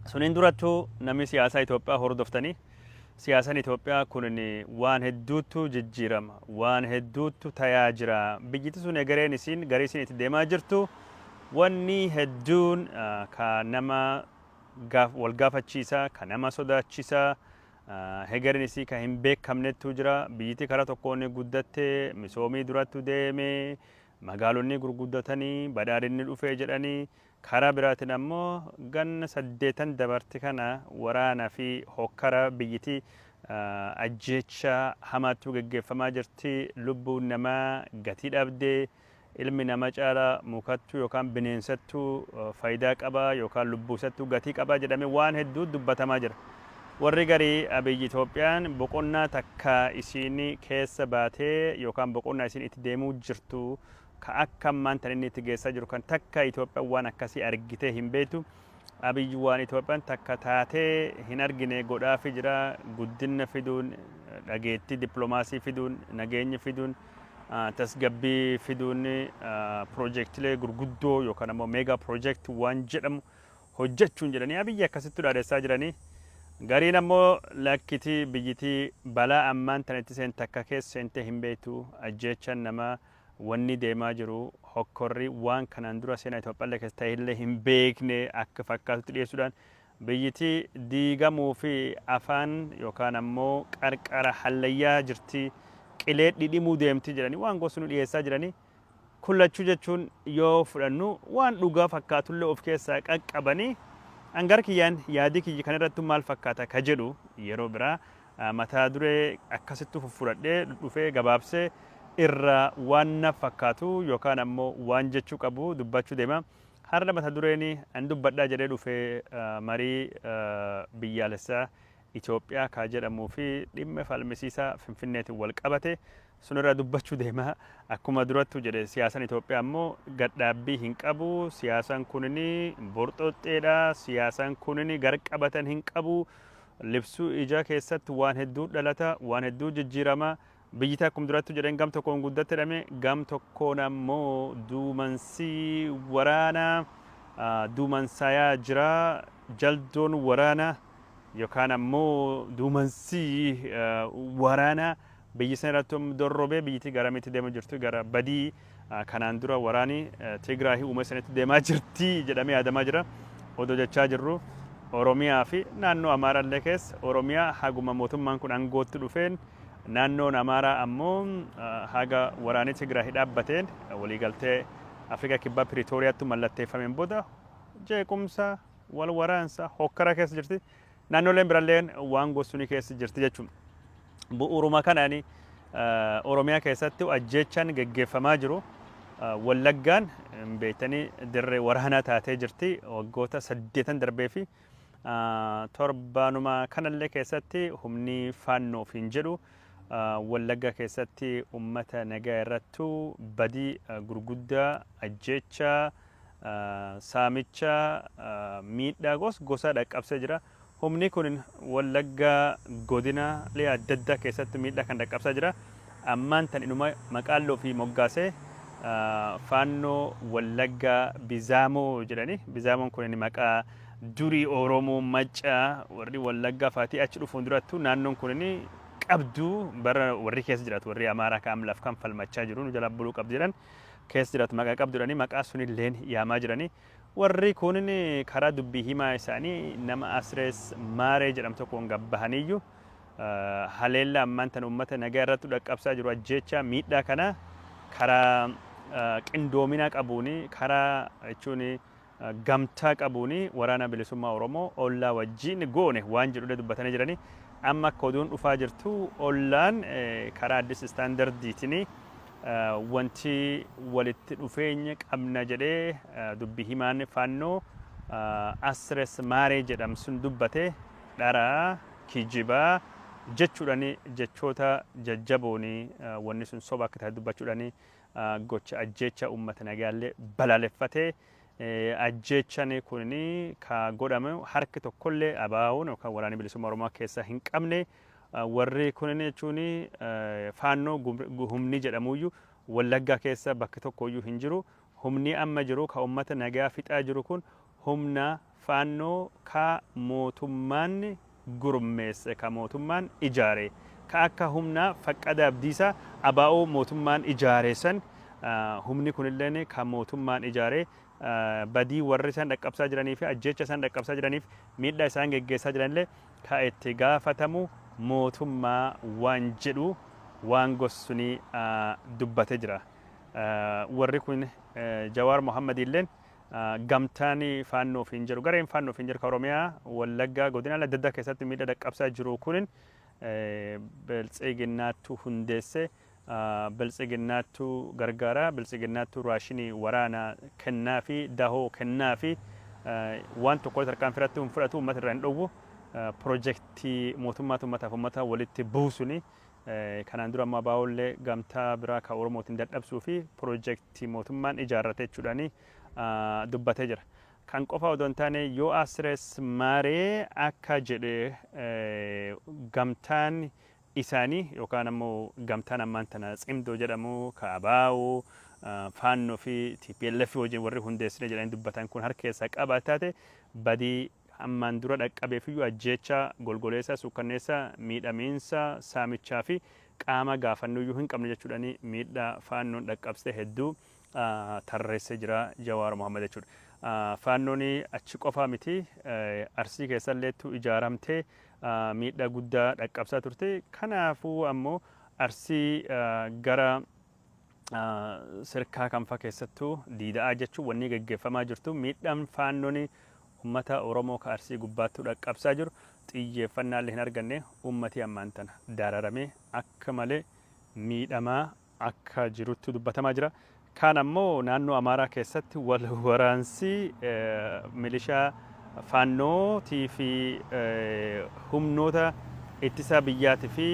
Suniin durattuu namni siyaasaa Itoophiyaa hordoftanii, siyaasaan Itoophiyaa kun waan hedduutu jijjiirama, waan hedduutu tayaa jira. Biyyiti sun egereen isiin garii isiin itti deemaa jirtu wanni hedduun ka nama wal gaafachiisa, ka nama sodaachisa, hegereen isii ka hin beekamnettu jira. Biyyiti karaa tokkoon guddattee misoomii durattu deeme, magaalonni gurguddatanii badhaadhinni dhufee jedhanii, karaa biraatiin ammoo ganna 8 dabarti kana waraana fi hokkara biyyiti ajjeecha hamaatu geggeeffamaa jirti. Lubbuun namaa gatii dhabdee, ilmi nama caala mukattuu yookaan bineensattuu faayidaa qaba yookaan lubbuusattuu gatii qaba jedhamee waan hedduu dubbatamaa jira. Warri garii Abiyyi Itoophiyaan boqonnaa takka isiin keessa baatee yookaan boqonnaa isiin itti deemuu jirtu ka akka ammaan tan inni itti geessaa jiru kan takka Itoophiyaan waan akkasii argitee hin beektu. Abiyyi waan Itoophiyaan takka taatee hin argine godhaafi jira. Guddina fiduun, dhageettii dippiloomaasii fiduun, nageenya fiduun, tasgabbii fiduun, piroojeektilee gurguddoo yookaan ammoo meegaa piroojeektii waan jedhamu hojjechuun jedhanii Abiyyi akkasitti dhaadessaa jiranii. Gariin ammoo lakkitii biyyitii balaa ammaan tan itti seen takka keessa seentee hin beektu, ajjeechaan nama wanni deemaa jiru hokkorri waan kanaan dura seenaa Itoophiyaallee keessa ta'ellee hin beekne akka fakkaatutti dhiyeessuudhaan biyyitii diigamuu fi afaan yookaan ammoo qarqara hallayyaa jirti, qilee dhidhimuu deemti jedhanii waan gosa nu dhiyeessaa jiranii. Kullachuu jechuun yoo fudhannu waan dhugaa fakkaatullee of keessaa qaqqabanii hangar kiyyaan yaadii kiyyi kan irratti maal fakkaata ka jedhu yeroo biraa mataa duree akkasitti fudhadhee dhufee gabaabsee irra waan na fakkaatu yookaan ammoo waan jechuu qabu dubbachuu deema. Har'a mata dureen an dubbadhaa jedhee dhufee marii biyyaalessaa Itoophiyaa ka jedhamuu fi dhimma falmisiisaa Finfinneetiin wal qabate sunirraa dubbachuu deema. Akkuma durattu jedhe siyaasaan Itoophiyaa ammoo gadhaabbii hin qabu. Siyaasaan kunini borxoxxeedha. Siyaasaan kunini garqabatan hin qabu. Libsuu ijaa keessatti waan hedduu dhalata, waan hedduu jijjiirama. Biyyi akkuma durattu jedheen gam tokkoon guddatte jedhame, gam tokkoon ammoo duumansii waraanaa duumansayaa jira. Jaldoon waraanaa yookaan ammoo duumansii waraanaa biyyi sana irratti dorrobee biyyittii garamitti deemaa jirtu, gara badii kanaan dura waraani Tigraahii uume sanitti deemaa jirti jedhamee yaadamaa jira. Odoo jechaa jirru Oromiyaa fi naannoo Amaaraallee keessa, Oromiyaa haguma mootummaan kun aangootti dhufeen, naannoon Amaaraa ammoo haga waraanni Tigraahii dhaabbateen waliigaltee Afrikaa Kibbaa Piriitooriyaatti mallatteeffameen booda jeequmsa wal waraansa hokkara keessa jirti. Naannoleen biraalleen waan gosuun keessa jirti jechuudha. Bu'uuruma kanaan Oromiyaa keessatti ajjeechaan geggeeffamaa jiru. Wallaggaan beektanii dirree waraanaa taatee jirti waggoota 8 darbee fi torbaanuma kanallee keessatti humni faannoo hin jedhu Wallagga keessatti uummata nagaa irrattu badii gurguddaa, ajjeechaa, saamicha, miidhaa gosa dhaqqabsee jira. Humni kun Wallagga godinaalee adda addaa keessatti miidhaa kan dhaqqabsaa jira. Ammaan tan inuma maqaalloo fi moggaasee faannoo Wallagga Bizaamoo jedhani. Bizaamoon kun maqaa durii Oromoo Maccaa warri Wallaggaa faatii achi dhufuun durattu naannoon kun qabdu, bara warri keessa jiraatu, warri Amaaraa kan laaf kan falmachaa jiru nu jala buluu qabdu jedhan keessa jiraatu maqaa qabdu jedhanii maqaa sunilleen yaamaa jiranii. Warri kun karaa dubbii himaa isaanii nama Asrees Maaree jedhamu tokkoon gabbahaniyyuu haleella ammaan tan uummata nagaa irratti dhaqqabsaa jiru, ajjeechaa miidhaa kana karaa qindoomina qabuuni, karaa jechuun gamtaa qabuuni waraana bilisummaa Oromoo ollaa wajjin goone waan jedhudha dubbatanii jiranii. Amma akka oduun dhufaa jirtu ollaan karaa Addis Istaandardiitiin wanti walitti dhufeenya qabna jedhee dubbii himaan faannoo Asres Maaree jedhamu sun dubbate dharaa kijibaa jechuudhaan, jechoota jajjaboon wanni sun soba akka ta'e dubbachuudhaan, gocha ajjeecha uummata nagaallee balaaleffatee, ajjeechaan kun ka godhame harki tokkollee ABO'n yookaan waraanni bilisummaa Oromoo keessa hin qabne, warri kun jechuun faannoo humni jedhamuyyuu Wallaggaa keessa bakki tokkoyyuu hin jiru. Humni amma jiru ka uummata nagaa fixaa jiru kun humna faannoo ka mootummaan gurmeesse, ka mootummaan ijaare, ka akka humna Faqqada Abdiisaa abaa'oo mootummaan ijaare san, humni kunilleen ka mootummaan ijaare, badii warri isaan dhaqqabsaa jiranii fi ajjeecha isaan dhaqqabsaa jiraniif miidhaa isaan geggeessaa jiranillee ka itti gaafatamu mootummaa waan jedhu waan gossunii dubbatee jira. Warri kun Jawaar Mohammad illeen gamtaan faannoo ofiin jedhu, gareen faannoo ofiin jedhu ka Oromiyaa Wallaggaa godina adda addaa keessatti miidhaa dhaqqabsaa jiru kunin Biltsiginnaattu hundeesse, Biltsiginnaattu gargaara, Biltsiginnaattu raashinii waraanaa kennaa fi dahoo kennaa fi waan tokko tarkaanfii irratti hin fudhatu, uummata irraa hin dhowwu, piroojeektii mootummaatu uummataaf uummata walitti buusuni kanaan dura ammoo abaa'oollee gamtaa biraa kan Oromootiin dadhabsuu fi piroojeektii mootummaan ijaarrate jechuudhaani dubbatee jira. Kan qofa odoo hin taane, yoo Asires Maaree akka jedhe, gamtaan isaanii yookaan ammoo gamtaan ammaan tana Tsimdoo jedhamu ka abaa'oo, faannoo fi TPLF wajjin warri hundeessine jedhanii dubbatan kun harka keessaa qabaataate, badii ammaan dura dhaqqabeefiyyuu, ajjeecha golgoleessa, suukkanneessa, miidhamiinsa, saamichaa fi qaama gaafannuyyuu hin qabne jechuudhaani miidhaa faannoon dhaqqabsite hedduu tarreessee jira Jawaar Mohammad jechuudha. Faannoon achi qofaa miti, Arsii keessalleettu ijaaramtee miidhaa guddaa dhaqqabsaa turte. Kanaafuu ammoo Arsii gara sirkaa kanfa keessattuu diida'aa jechuun wanni geggeeffamaa jirtu, miidhaan faannoon uummata Oromoo ka Arsii gubbaattuu dhaqqabsaa jiru xiyyeeffannaallee hin arganne. Uummati ammaan tana dararamee akka malee miidhamaa akka jirutti dubbatamaa jira. Kaan ammoo naannoo Amaaraa keessatti wal waraansi milishaa faannootii fi humnoota ittisa biyyaatii fi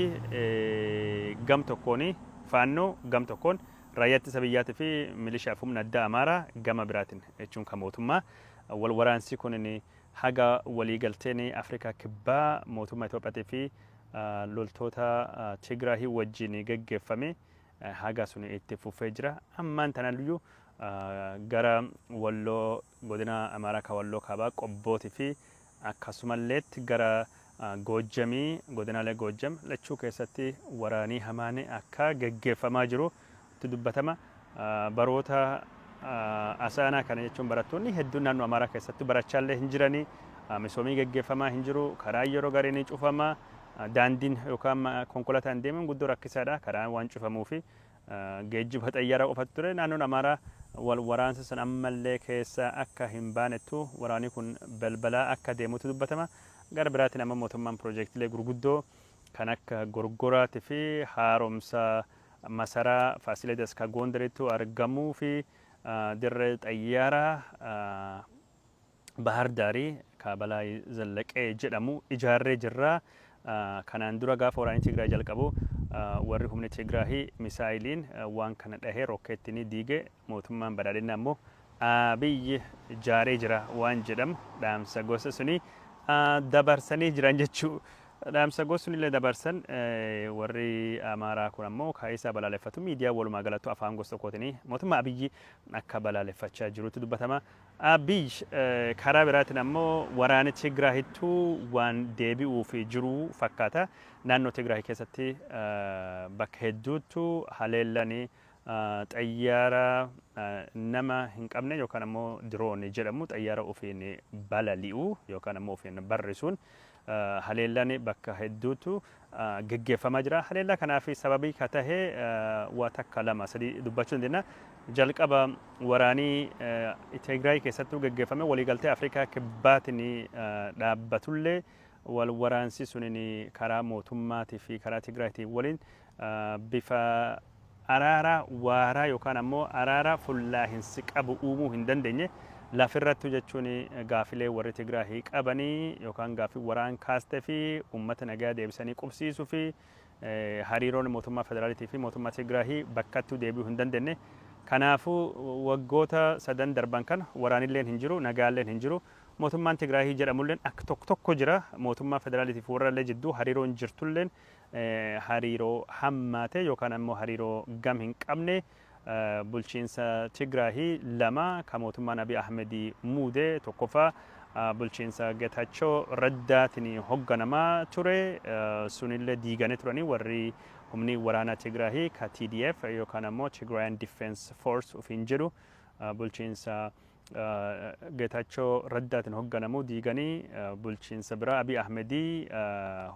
gam tokkoon faannoo, gam tokkoon raayyaa ittisa biyyaatii fi milishaaf humna addaa Amaaraa gama biraatiin jechuun kan mootummaa, wal waraansi kun haga waliigalteen Afrikaa Kibbaa mootummaa Itoophiyaatii fi loltoota Tigraahii wajjin geggeeffame haga sun itti fufee jira. Ammaan tanayyuu gara Walloo, godina Amaaraa kan Walloo kaabaa Qobbootii fi akkasumalleetti gara Goojjamii, godinaalee Goojjam lachuu keessatti waraanii hamaan akka geggeeffamaa jiru itti dubbatama. Baroota asaanaa kana jechuun barattoonni hedduun naannoo Amaaraa keessatti barachaallee hin jiranii, misoomii geggeeffamaa hin jiru, karaa yeroo garii ni cufama, daandiin yookaan konkolaataan deemuun guddoo rakkisaadha, karaan waan cufamuufi geejjiba xayyaaraa qofatu ture. Naannoon Amaaraa wal waraansa san ammallee keessa akka hin baanettu waraanni kun balbalaa akka deemutu dubbatama. Gara biraatiin amma mootummaan piroojeektiilee gurguddoo kan akka Gorgoraatii fi haaromsa masaraa Faasiledas ka Gondaritti argamuu fi dirree xayyaaraa Bahar Daarii ka Balaay Zallaqee jedhamu ijaarree jirra. Kanaan dura gaafa waraanni Tigraay jalqabu warri humni Tigraahii misaayiliin waan kana dhahee rokkeettiin diige, mootummaan badhaadhinaa ammoo Abiyyi ijaaree jira waan jedhamu dhaamsa gosa suni dabarsanii jiran jechuu. Dhaamsa gosa sunillee dabarsan, warri Amaaraa kun ammoo kaa'isaa balaaleffatu, miidiyaa walumaa galattu afaan gosa tokkootiin mootummaa Abiyyi akka balaaleffachaa jirutti dubbatama. Abiyyi karaa biraatiin ammoo waraana Tigraahittuu waan deebi'uuf jiru fakkaata. Naannoo Tigraay keessatti bakka hedduuttu haleellanii xayyaara nama hin qabne yookaan ammoo diroon jedhamu, xayyaara ofiin balali'u yookaan ammoo ofiin barrisuun haleellaan bakka hedduutu geggeeffamaa jira. Haleellaa kanaaf sababii ka tahe waa takka, lama, sadii dubbachuu dandeenya. Jalqaba waraanii Tigraay keessattuu geggeeffame waliigaltee Afrikaa Kibbaatiin dhaabbatullee, wal waraansi sunin karaa mootummaatii fi karaa Tigraayitiin waliin bifa araara waaraa yookaan ammoo araara fullaahinsi qabu uumuu hin dandeenye. Lafirrattu jechuun gaafilee warri Tigraahii qabanii yookaan gaafii waraan kaastee fi uummata nagaa deebisanii qubsiisuu fi hariiroon mootummaa federaalitii fi mootummaa Tigraahii bakkattuu deebi'uu hin dandeenye. Kanaafuu waggoota sadan darban kana waraanilleen hin jiru, nagaalleen hin jiru. Mootummaan Tigraahii jedhamulleen akka tokko tokko jira. Mootummaa federaalitii fi warrallee jidduu hariiroon jirtulleen hariiroo hammaate yookaan ammoo hariiroo gam hin qabne. Bulchiinsa Tigraahii lama kan mootummaan Abiy Ahmedii muude, tokkoffaa Bulchiinsa Geetaachoo Raddaatiin hoogganamaa ture sunillee diiganii turanii warri humni waraanaa Tigraahii ka TDF yookaan ammoo Tigrayan Defense Force ofiin jedhu bulchiinsa Geetaachoo Raddaatiin hoogganamu diiganii bulchiinsa biraa Abiy Ahmedii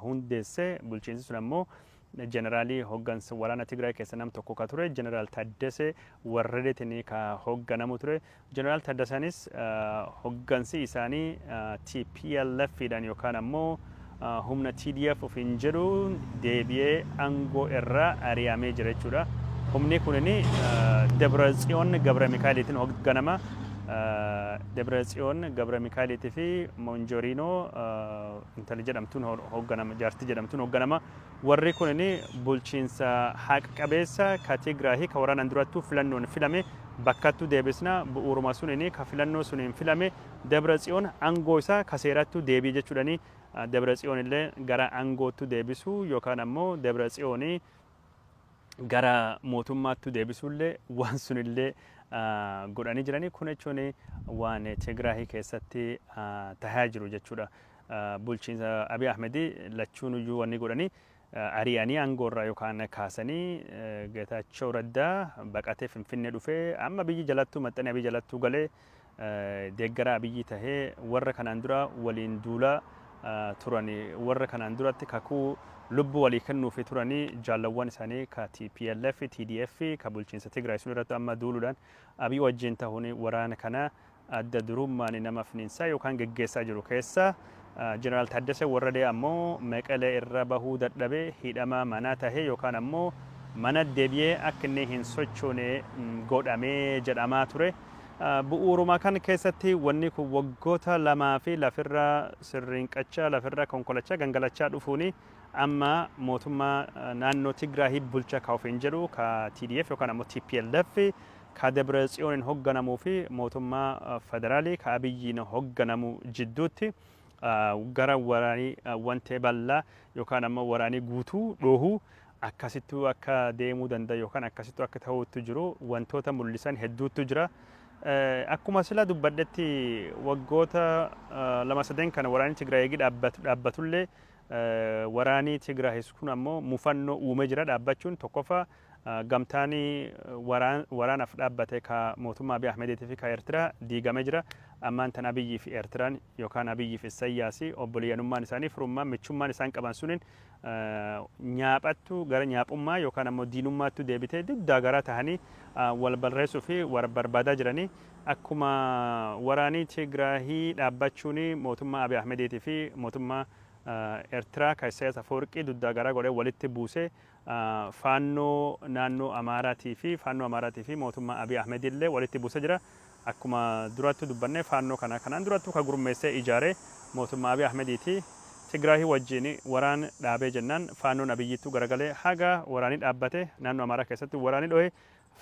hundeesse. Bulchiinsi sun ammoo jeneraalii hooggansa waraana Tigraay keessa nam tokko ka ture, Jeneraal Taaddasee Warradeetiin ka hoogganamu ture. Jeneraal Taaddasaanis hooggansi isaanii TPLF dhaan yookaan ammoo humna TDF ofiin jedhu deebi'ee aangoo irraa ari'amee jira jechuudha. Humni kunin Dabra Tsiyoon Gabra Mikaa'eliitiin hoogganama. Dabra Tsiyoon Gabra Mikaa'eliitii fi Monjoriinoo intalli jedhamtuun hoogganama, jaartii jedhamtuun hoogganama. Warri kunin bulchiinsa haqa qabeessa ka Tigraahii ka waraanaan durattuu filannoon filame bakkattuu deebisna, bu'uuruma suniin ka filannoo suniin filame Dabra Tsiyoon aangoo isaa ka seerattuu deebii jechuudhani Dabra Tsiyoon illee gara aangoottu deebisuu yookaan ammoo Dabra Tsiyoonii gara mootummaattu deebisuullee waan sunillee godhanii jiranii. Kun jechuun waan Tigraahii keessatti tahaa jiru jechuudha. Bulchiinsa Abiy Ahmedii lachuun iyyuu wanni godhanii ari'anii aangoorraa yookaan kaasanii Geetaachoo Raddaa baqatee Finfinnee dhufee amma biyyi jalattuu maxxanee Abiy jalattuu galee deeggaraa Abiyyi tahee warra kanaan dura waliin duulaa turanii, warra kanaan duratti kakuu lubbuu walii kennuufi turanii, jaallawwan isaanii ka TPLF, TDF ka bulchiinsa Tigraay sun irratti amma duuluudhaan Abiy wajjin ta'uun waraana kana adda durummaan nama finiinsaa yookaan geggeessaa jiru keessa Jeneraal Taaddasee Warradee ammoo Meqelee irra bahuu dadhabee hidhama manaa tahee yookaan ammoo mana deebi'ee akka inni hin sochoone godhamee jedhamaa ture. Bu'uuruma kan keessatti wanni kun waggoota 2 fi lafirra sirriinqachaa, lafirra konkolachaa, gangalachaa dhufuuni amma mootummaa naannoo Tigraahii bulcha ka ofiin jedhu ka TDF yookaan ammoo TPLF ka Dabra Tsiyooniin hoogganamuu fi mootummaa federaalii ka Abiyyiin hoogganamu jidduutti gara waraanii wantee bal'aa yookaan ammoo waraanii guutuu dhoohuu akkasittuu akka deemuu danda'a yookaan akkasittuu akka ta'uutti jiru wantoota mul'isan hedduutu jira. Akkuma sila dubbadhetti waggoota 2-3 kana waraanni Tigraay dhaabbatullee waraanni Tigraay kun ammoo mufannoo uumee jira dhaabbachuun. Tokkoffaa, gamtaan waraanaaf dhaabbate ka mootummaa Abiy Ahmediitii fi ka Eertiraa diigamee jira. Ammaan tan Abiyyii fi Eertiraan yookaan Abiyyii fi Isayyaasi obboleeyyanummaan isaanii, firummaan, michummaan isaan qaban suniin nyaaphattu gara nyaaphummaa yookaan ammoo diinummaattu deebitee dugdaa garaa tahanii wal barreessuu fi wal barbaadaa jiranii. Akkuma waraanii Tigraahii dhaabbachuun mootummaa Abiy Ahmediitii fi mootummaa Eertiraa ka Isayyaas Afwerqii dugdaa garaa godhee walitti buusee, faannoo naannoo Amaaraatii fi faannoo Amaaraatii fi mootummaa Abiy Ahmed illee walitti buusee jira. Akkuma duratti dubbanne faannoo kana kanaan durattu ka gurmeessee ijaaree mootummaa Abiy Ahmediiti. Tigraahii wajjin waraan dhaabee jennaan faannoon Abiyyittuu garagalee haga waraanii dhaabbate naannoo Amaaraa keessatti waraanii dho'ee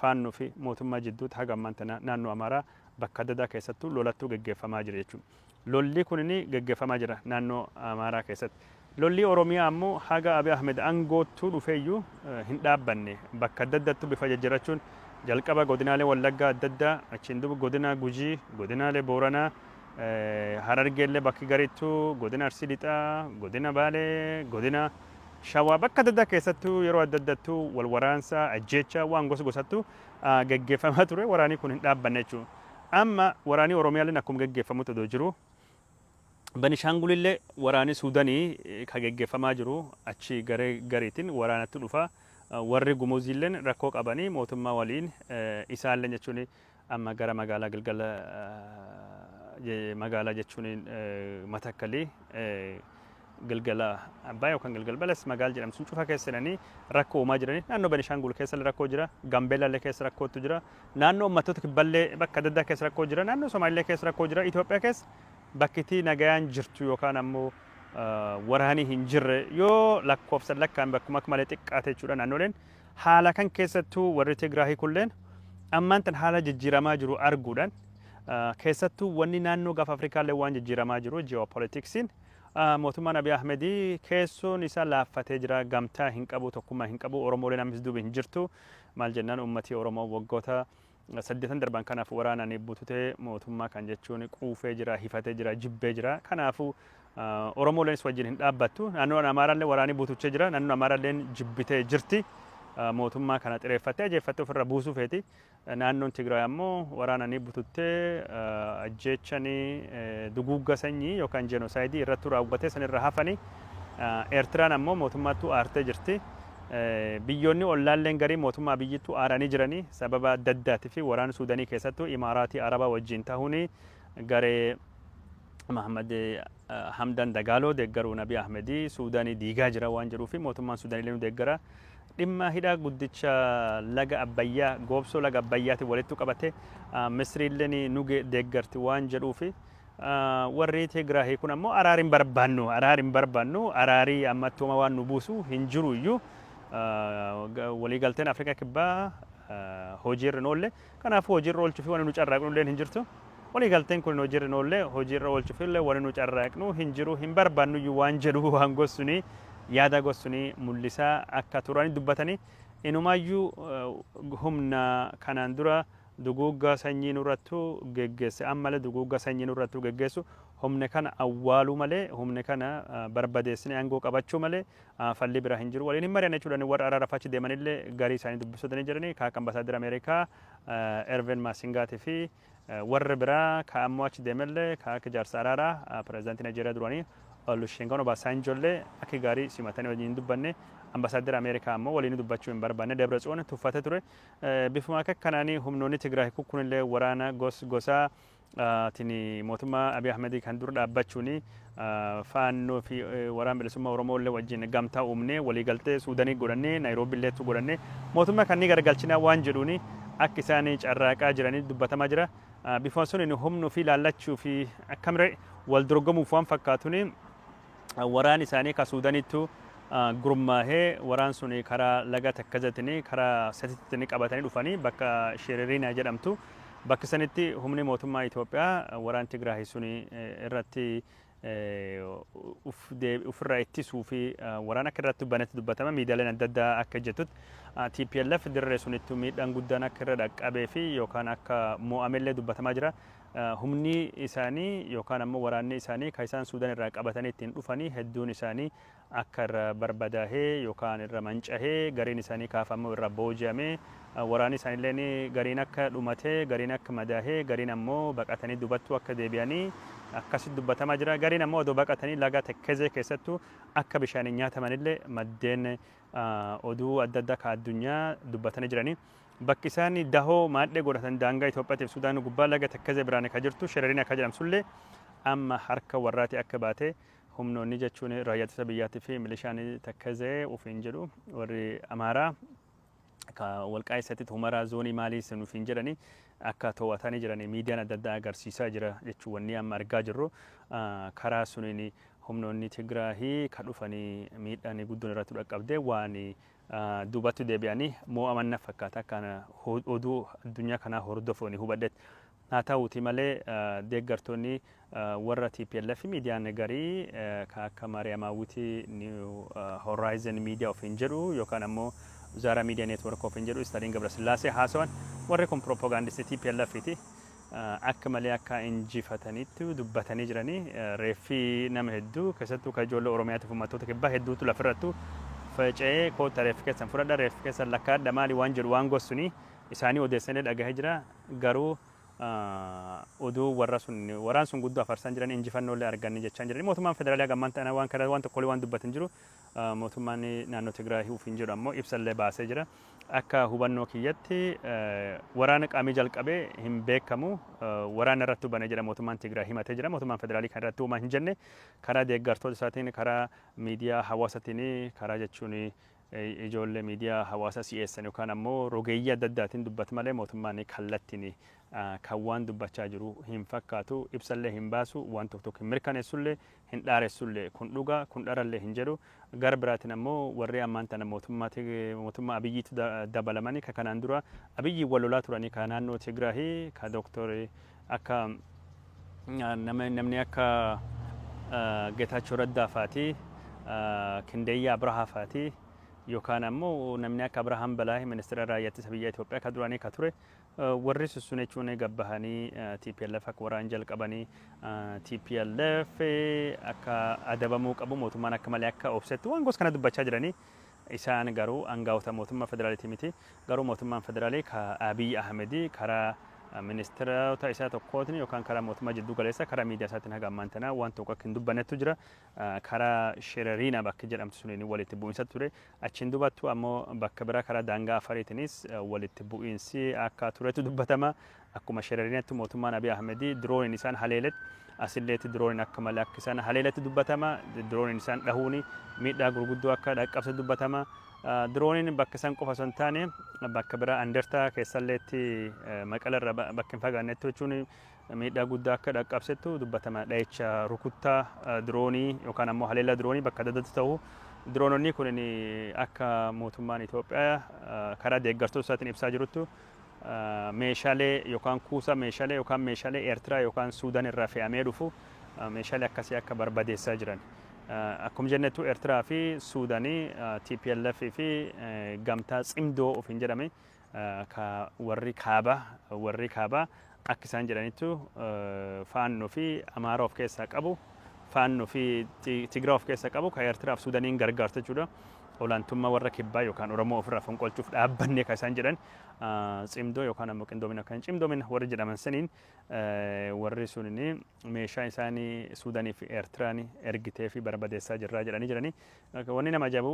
faannoo fi mootummaa jidduutti haga ammaan tana naannoo Amaaraa bakka adda addaa keessattuu lolattuu geggeeffamaa jira jechuudha. Lolli kunini geggeeffamaa jira naannoo Amaaraa keessatti. Lolli Oromiyaa ammoo haga Abiy Ahmed aangoottuu dhufeeyyuu hin dhaabbanne. Bakka adda addaattuu bifa jijjiirrachuun jalqaba godinaalee Wallaggaa adda addaa, achiin duuba godina Gujii, godinaalee Booranaa, Harargeellee bakki garittuu, godina Arsii Lixaa, godina Baalee, godina Shawaa bakka adda addaa keessattuu yeroo adda addaattuu wal waraansa, ajjeechaa waan gosa gosattuu geggeeffamaa ture. Waraanni kun hin dhaabbanne jechuudha. Amma waraanni Oromiyaalleen akkuma geggeeffamutti odoo jiru, Benishaangulillee waraanni Suudanii ka geggeeffamaa jiru achi garee gariitiin waraanatti dhufa. Warri Gumuziilleen rakkoo qabanii mootummaa waliin isaallee jechuun amma gara magaalaa Gilgala magaalaa jechuun Matakkalii, Gilgala Abbaa yookaan Gilgal Balas magaala jedhamtu sun cufa keessa seenanii rakkoo uumaa jiranii. Naannoo Benishaangul keessa rakkoo jira, Gambeellallee keessa rakkootu jira, naannoo uummattoota kibballee bakka adda addaa keessa rakkoo jira, naannoo Somaalillee keessa rakkoo jira. Itoophiyaa keessa bakkitti nagayaan jirtu yookaan ammoo waraanii hin jirre yoo lakkoofsan lakkaan bakkuma akka malee xiqqaate jechuudha naannoleen. Haala kan keessattuu warri Tigraahii kulleen ammaan tan haala jijjiiramaa jiru arguudhaan, keessattuu wanni naannoo Gaafa Afrikaallee waan jijjiiramaa jiru, ji'oopolitiksiin mootummaan Abiy Ahmedii keessoon isaa laaffatee jira, gamtaa hin qabu, tokkummaa hin qabu, Oromooleen ammas duuba hin jirtu. Maal jennaan, uummatii Oromoo waggoota 8 darban kanaaf waraanaan bututee mootummaa kan jechuun quufee jira, hifatee jira, jibbee jira. Kanaafuu Oromoolenis wajjin hin dhaabbattu. Naannoon Amaaraallee waraanii butuchee jira. Naannoon Amaaraalleen jibbitee jirti. Mootummaa kana xireeffattee ajeeffattee ofirra buusuu feeti. Naannoon Tigraay ammoo waraananii bututtee ajjeechanii duguugga sanyii yookaan jenosaayidii irratti raawwatee sanirra hafanii. Eertiraan ammoo mootummaattuu aartee jirti. Biyyoonni ollaalleen garii mootummaa biyyittuu aaranii jiranii sababa adda addaatii fi waraana Suudanii keessattuu Imaaraatii Arabaa wajjin ta'uun garee Mahamad Hamdan Dagaaloo deeggaruun Abiy Ahmedii Suudanii diigaa jira waan jedhuu fi mootummaan Suudanii illee nu deeggara. Dhimma hidha guddicha laga Abbayyaa goobsoo laga Abbayyaatiin walitti qabate Misriillee nu deeggarti waan jedhuu fi warri Tigraahii kun ammoo araari hin barbaannu, araari hin barbaannu, araarii ammattuma waan nu buusu hin jiru iyyuu. Waliigalteen Afrikaa Kibbaa hojiirra hin oolle, kanaafuu hojiirra oolchuu fi wanni nu carraaqnu illee hin jirtu. Waliigalteen kun hojiirra hin oolle, hojiirra oolchuuf illee wanni nu carraaqnu hin jiru, hin barbaannu iyyuu waan jedhu waan gossuni yaada gossuni mul'isaa akka turani dubbatanii. Inumaayyuu humna kanaan dura duguugga sanyii nurrattu geggeesse ammallee duguugga sanyii nurrattu geggeessu humna kana awwaaluu malee, humna kana barbadeessine aangoo qabachuu malee falli biraa hin jiru. Waliin hin mari'anne jechuudhaan warra araaraaf achi deemanillee garii isaanii dubbisotanii jiranii ka akka ambasaaddara Ameerikaa Ervin Maasingaatii fi warra biraa ka ammoo achi deemallee ka akka jaarsa araaraa pirezidaantii Naayijeeriyaa duraanii Olusegun Obasanjollee akka gaarii simatanii waliin dubbanne. Ambasaaddara Ameerikaa ammoo waliin dubbachuu hin barbaanne, Dabra Tsiyoon tuffate ture. Bifuma akka kanaanii humnoonni Tigraay kukkunillee waraana gosaa tini mootummaa Abiy Ahmedii kan dura dhaabbachuuni Faannoo fi waraana bilisummaa Oromoo illee wajjin gamtaa uumnee waliigaltee Suudanii godhannee Naayiroobii illeettu godhannee mootummaa kan ni garagalchinaa waan jedhuuni akka isaan carraaqaa jiranii dubbatamaa jira. Bifuma sun humnuu fi laallachuu fi akkamiree wal dorgomuuf waan fakkaatuuni waraan isaanii ka Suudaniittu gurmaahee waraan sun karaa laga Takkazatini karaa Satitti qabatanii dhufanii bakka Shiririinaa jedhamtu. Bakka sanitti humni mootummaa Itoophiyaa waraan Tigraay sun irratti ofirraa ittisuu fi waraan akka irratti banetti dubbatama. Miidiyaaleen adda addaa akka jettutti TPLF dirree sunitti miidhaan guddaan akka irra dhaqqabee fi yookaan akka mo'amellee dubbatamaa jira. Humni isaanii yookaan ammoo waraanni isaanii kan isaan Suudaan irraa qabatanii ittiin dhufanii hedduun isaanii akka irra barbadaahee yookaan irra mancahee, gariin isaanii kaafamuu irra booji'amee, waraanni isaaniillee gariin akka dhumatee, gariin akka madaahee, gariin ammoo baqatanii dubattuu akka deebi'anii akkasitti dubbatamaa jira. Gariin ammoo odoo baqatanii laga Tekkezee keessattuu akka bishaaniin nyaatamanillee maddeen oduu adda addaa ka addunyaa dubbatanii jiranii. Bakki isaan dahoo maadhee godhatan daangaa Itoophiyaatiif Sudaan gubbaa laga Tekkezee biraan akka jirtu Shereriin akka jedhamsullee amma harka warraati akka baate humnoonni jechuun raayyaa ittisa biyyaatii fi milishaan Tekkezee ofiin jedhu warri Amaaraa ka Walqaayisatti Humaraa zoonii maalii sun ofiin jedhanii akka to'atanii jiranii miidiyaan adda addaa agarsiisaa jira jechuun wanni amma argaa jirru karaa suniin humnoonni Tigraahii ka dhufanii miidhaan guddoon irratti dhaqqabdee waan duubatti deebi'anii mo'aman na fakkaata akka oduu addunyaa kanaa hordofuun hubadhetti. Haa ta'uuti malee deeggartoonni warra TPLF miidiyaan garii kan akka Maariyaamaawwitii New Horizon Media ofiin jedhu yookaan ammoo Zara Media Network ofiin jedhu Istaliin Gabrasillaasee haasawan warri kun propagandistii TPLF ti. Akka malee akka injifatanitti dubbatanii jiranii reeffii nama hedduu keessattuu kan ijoollee Oromiyaatiif uummattoota kibbaa hedduutu lafirrattu faca'ee koota reeffi keessan fudhadha, reeffi keessan lakkaadha maali waan jedhu waan gossuni isaanii odeessanii dhagahee jira. Garuu oduu warra sun waraan sun guddoo afarsaan jiran injifannoolee arganne jechaa jiran. Mootummaan federaalaa gammaan ta'an waan kana waan tokkollee waan dubbatan jiru. Mootummaan naannoo Tigraay ofiin jedhu ammoo ibsallee baasee jira. Akka hubannoo kiyyatti waraana qaamii jalqabee hin beekamu, waraana irratti banee jira mootummaan Tigraay himatee jira. Mootummaan federaalii kan irratti uumaa hin jenne karaa deeggartoota isaatiin, karaa miidiyaa hawaasatiin, karaa jechuun ijoollee miidiyaa hawaasaa si'eessan yookaan ammoo rogeeyyii adda addaatiin dubbatu malee mootummaan kallattiin kan waan dubbachaa jiru hin fakkaatu. Ibsallee hin baasu, waan tokko tokko hin mirkaneessullee hin dhaaressullee, kun dhugaa kun dharallee hin jedhu. Gara biraatiin ammoo warri ammaan tana mootummaa Abiyyiitti dabalamanii ka kanaan dura Abiyyi wal lolaa turanii ka naannoo Tigraahii ka dooktor akka namni akka Geetaachoo Raddaa faati, Kindeeyyaa Abrahaa faati, Yookaan ammoo namni akka Abrahaam Balaahi, ministeera raayyaa ittisa biyya Itoophiyaa ka duraanii ka ture, warri sun jechuun gabbahanii TPLF akka waraan jalqabanii, TPLF akka adabamuu qabu, mootummaan akka malee akka obsetti waan gosa kana dubbachaa jiranii. Isaan garuu aangawoota mootummaa federaalitii miti. Garuu mootummaan federaalii ka Abiy Ahmedii karaa ministeerota isaa tokkootiin yookaan karaa mootummaa jidduu galeessa karaa miidiyaa isaatiin haga ammaan tanaa waan tokko akka hin dubbannettu jira. Karaa Shereriina bakka jedhamtu suniin walitti bu'iinsa ture. Achiin dubattu ammoo bakka biraa karaa daangaa Afariitiinis walitti bu'iinsi akka turetu dubbatama. Akkuma Shereriinatti mootummaan Abiy Ahmedii dirooniin isaan haleeletti, asilleetti dirooniin akka malee akka isaan haleeletti dubbatama. Dirooniin isaan dhahuuni miidhaa gurguddoo akka dhaqqabse dubbatama. Dirooniin bakka isaan qofa osoo hin taane bakka biraa Andartaa keessalleetti, Maqalarra bakka hin fagaannetti jechuun miidhaa guddaa akka dhaqqabsettu dubbatama. Dha'icha rukuttaa diroonii yookaan ammoo haleellaa diroonii bakka adda addaatti ta'u. Diroononni kun akka mootummaan Itoophiyaa karaa deeggartoota isaatiin ibsaa jiruttu meeshaalee yookaan kuusaa meeshaalee yookaan meeshaalee Eertiraa yookaan Suudaan irraa fe'amee dhufu, meeshaalee akkasii akka barbadeessaa jiran. Akkuma jennettu Eertiraa fi Suudaanii TPLF fi gamtaa Tsimdoo ofiin jedhame warri kaabaa akka isaan jedhanittu Faannoo fi Amaara of keessaa qabu, Faannoo fi Tigiraa of keessaa qabu, kan Eertiraa fi Suudaaniin gargaartu jechuudha. Olaantummaa warra kibbaa yookaan Oromoo ofirraa fonqolchuuf dhaabbannee kan isaan jedhan Tsimdoo yookaan ammoo qindoomina kan cimdoomina warri jedhaman saniin, warri sunini meeshaa isaanii Suudaanii fi Eertiraan ergitee fi barbadeessaa jirraa jedhanii jiranii. Wanni nama ajaa'ibu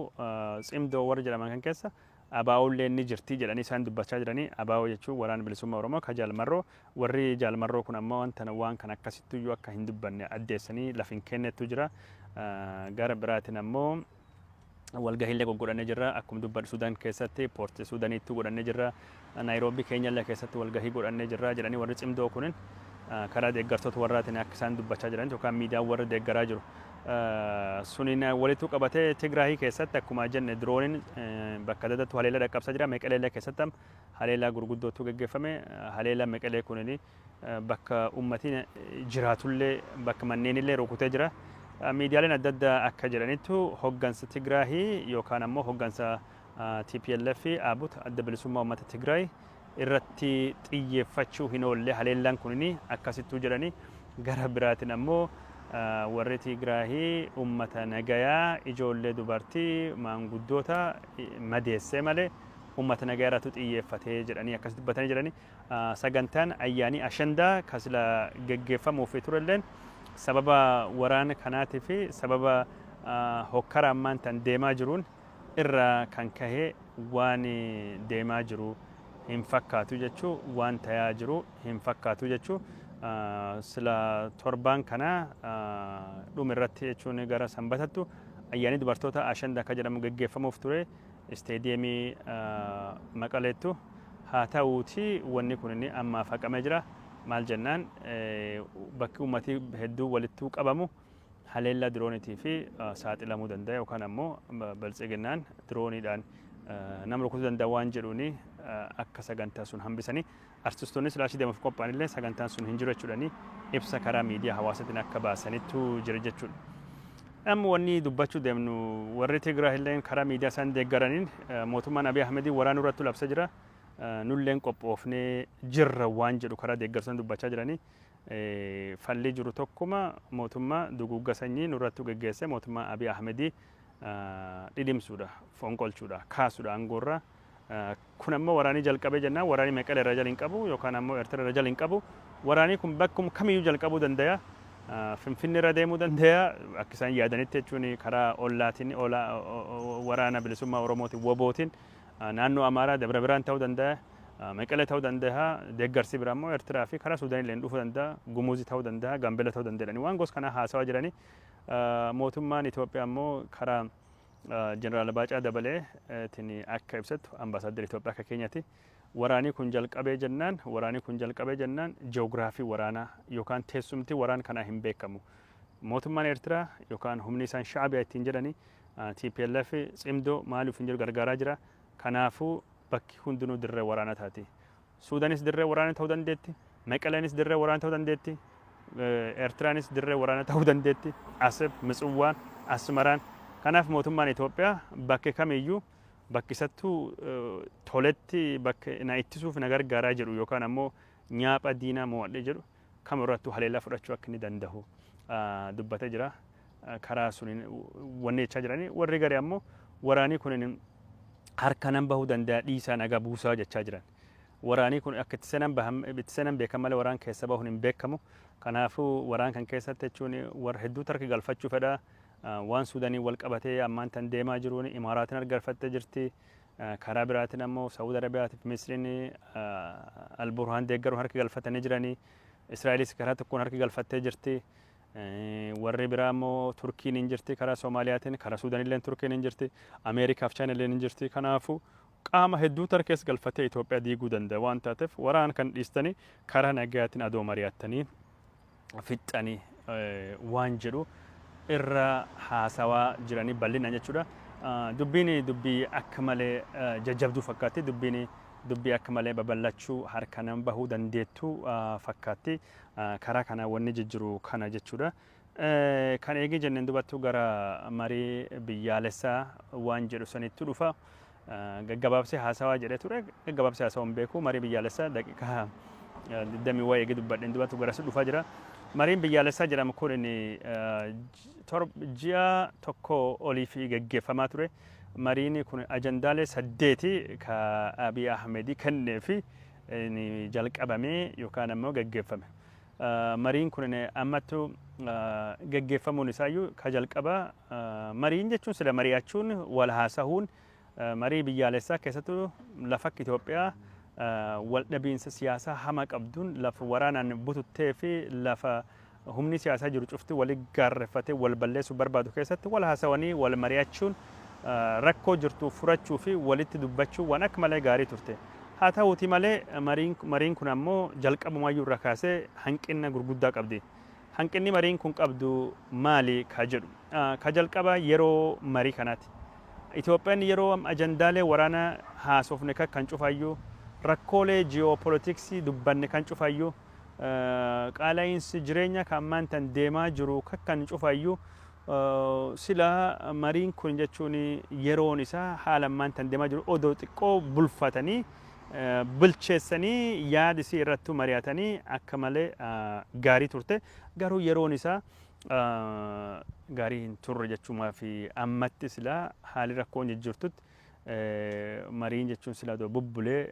Tsimdoo warri jedhaman kan keessa ABOllee ni jirti jedhanii isaan dubbachaa jiranii. ABO jechuun Waraana Bilisummaa Oromoo ka Jaalmarroo. Warri Jaalmarroo kun ammoo wanta waan kan akkasittuyyuu akka hin dubbanne addeessanii lafa hin kennetu jira. Gara biraatiin ammoo walgahiilee goggodhannee jirra. Akkuma dubbadhu Suudaan keessatti Poortii Suudaaniitti godhannee jirra. Naayiroobii Keenyallee keessatti walgahii godhannee jirra jedhanii warri Tsimdoo kunin karaa deeggartoota warraatiin akka isaan dubbachaa jiran yookaan miidiyaan warra deeggaraa jiru. Suniin walitti qabatee Tigraahii keessatti akkuma jenne dirooniin bakka adda addaatti haleellaa dhaqqabsaa jira. Meqaleellee keessatti haleellaa gurguddootu geggeeffame. Haleellaa Meqalee kunin bakka uummatiin jiraatullee bakka manneenillee rukutee jira. Miidiyaaleen adda addaa akka jedhanittu hoggansa Tigraahii yookaan ammoo hoggansa TPLF fi ABUT, Adda Bilisummaa Uummata Tigraay, irratti xiyyeeffachuu hin oolle haleellaan kunin akkasittuu jedhani. Gara biraatiin ammoo warri Tigraahii uummata nagayaa, ijoollee, dubartii, maanguddoota madeessee malee uummata nagayaa irratti xiyyeeffatee jedhanii akkas dubbatanii jedhani. Sagantaan ayyaanii Ashandaa kasila geggeeffamuuf turelleen sababa waraana kanaatii fi sababa hokkara ammaan tan deemaa jiruun irraa kan kahe waan deemaa jiru hin fakkaatu jechuu, waan tayaa jiru hin fakkaatu jechuu. Sila torbaan kana dhuma irratti jechuun gara Sanbatattu ayyaanni dubartoota Ashandaa akka jedhamu geggeeffamuuf ture isteediyeemii Maqaleettu. Haa ta'uuti wanni kun ammaaf haqamee jira. Maal jennaan, bakki uummatii hedduu walittuu qabamu haleellaa diroonitii fi saaxilamuu danda'a yookaan ammoo baltsiginnaan dirooniidhaan nama rukutuu danda'a waan jedhuuni akka sagantaa sun hambisanii, artistoonni silaashii deemuuf qophaa'an illee sagantaan sun hin jiru jechuudhani ibsa karaa miidiyaa hawaasaatiin akka baasanittu jira jechuudha. Amma wanni dubbachuu deemnu, warri Tigraay illee karaa miidiyaa isaan deeggaraniin mootummaan Abiy Ahmedii waraana irratti labsa jira. Nulleen qophoofnee jirra waan jedhu karaa deeggarsan dubbachaa jiranii. Falli jiru tokkuma, mootummaa duguugga sanyii nurratti geggeesse, mootummaa Abiy Ahmedii dhidhimsuudha, fonqolchuudha, kaasuudha aangoorraa. Kun ammoo waraanii jalqabee jennaan waraanii Meqalee irra jala hin qabu yookaan ammoo Eertiraa irra jala hin qabu. Waraanii kun bakkuma kamiyyuu jalqabuu danda'a. Finfinnee irra deemuu danda'a. Akka isaan yaadanitti jechuun karaa ollaatiin, Waraana Bilisummaa Oromootiin, WBOtiin, naannoo Amaaraa Dabra Biraan ta'uu danda'a. Meqalee ta'uu danda'a. Deeggarsi biraa immoo Eertiraa fi karaa Suudaan illee dhufuu danda'a. Gumuuzii ta'uu danda'a. Gaambeella ta'uu danda'a. Waan gosa kanaa haasawaa jiranii. Mootummaan Itoophiyaa immoo karaa Jeneraal Baacaa Dabalee akka ibsattu, ambaasaadara Itoophiyaa akka keenyatti, waraanii kun jalqabee jennaan ji'oogiraafii waraanaa yookaan teessumti waraana kanaa hin beekamu. Mootummaan Eertiraa yookaan humni isaan Shaabiyaa ittiin jedhani TPLF, Tsimdoo maaliif hin jiru gargaaraa jira. Kanaafuu bakki hundinuu dirree waraanaa taati. Suudaanis dirree waraanaa ta'uu dandeetti. Meqaleenis dirree waraanaa ta'uu dandeetti. Eertiraanis dirree waraanaa ta'uu dandeetti. Aseb, Mitsuwwaan, Asmaraan. Kanaaf mootummaan Itoophiyaa bakki kamiyyuu Bakkisattuu toletti bakka na ittisuuf na gargaaraa jedhu yookaan ammoo nyaapha diinaa mo'adhe jedhu kamirrattuu haleellaa fudhachuu akka inni danda'u dubbatee jira. Karaa suniin wanni jechaa jiranii warri garee ammoo waraanii kun harka nan bahuu danda'a, dhiisaa nagaa buusaa jechaa jiran. Waraanii kun akka itti seenan beekan malee waraan keessa bahuun hin beekamu. Kanaafuu waraan kan keessatti jechuun warra hedduutu harka galfachuu fedha. Waan Suudaanii wal qabatee ammaan tan deemaa jiruun Imaaraatiin harka galfattee jirti. Karaa biraatiin ammoo Saawud Arabiyaatiif Misriin Alburhaan deeggaruun harka galfatanii jiranii. Israa'elis karaa tokkoon harka galfattee jirti. Warri biraa immoo Turkiin hin jirti karaa Soomaaliyaatiin, karaa Suudaanillee Turkiin hin jirti, Ameerikaaf Chaayinallee hin jirti. Kanaafuu qaama hedduu harkeessa galfatee Itoophiyaa diiguu danda'a waan taateef waraana kan dhiistanii karaa nagayaatiin adoo mari'attanii fixxanii waan jedhu irra haasawaa jiranii bal'inaan jechuudha. Dubbiin dubbii akka malee jajjabduu fakkaatti. Dubbiin dubbii akka malee babal'achuu harka nama bahuu dandeettu fakkaatti. Karaa kana wanni jijjiru kana jechuudha. Kan eegee jenneen dubattuu gara marii biyyaalessaa waan jedhu sanitti dhufa. Gaggabaabsee haasawaa jedhee ture. Gaggabaabsee haasawaa hin beeku. Marii biyyaalessaa daqiiqaa 20 wayii eegee dubbadheen dubattuu garasi dhufaa jira. Mariin biyyaalessaa jedhamu kun ji'a tokko olii fi geggeeffamaa ture. Mariin kun ajandaalee 8 ka Abiy Ahmedii kennee fi jalqabamee yookaan ammoo geggeeffame. Mariin kun ammattu geggeeffamuun isaayyuu ka jalqaba. Mariin jechuun sila mari'achuun wal haasahuun marii biyyaalessaa keessattuu lafa akka Itoophiyaa wal dhabiinsa siyaasaa hama qabduun lafa waraanaan bututtee fi lafa humni siyaasaa jiru cufti wali gaarreeffatee wal balleessuu barbaadu keessatti wal haasawanii wal mari'achuun rakkoo jirtu furachuu fi walitti dubbachuu waan akka malee gaarii turte. Haa ta'uuti malee mariin kun ammoo jalqabumaayyuu irraa kaasee hanqina gurguddaa qabdi. Hanqinni mariin kun qabdu maali ka jedhu. Ka jalqaba yeroo marii kanaati. Itoophiyaan yeroo ajandaalee waraanaa haasofne kan cufaayyuu, rakkoolee ji'oopolitiksii dubbanne kan cufaayyuu, qaala'iinsi jireenya kan ammaan tan deemaa jiru kan cufaayyuu sila mariin kun jechuun yeroon isaa haala ammaan tan deemaa jiru odoo xiqqoo bulfatanii bilcheessanii yaada isii irrattuu mari'atanii akka malee gaarii turte. Garuu yeroon isaa gaarii hin turre jechuumaa fi ammatti sila haalli rakkoon jijjiirtutti mariin jechuun sila bubbulee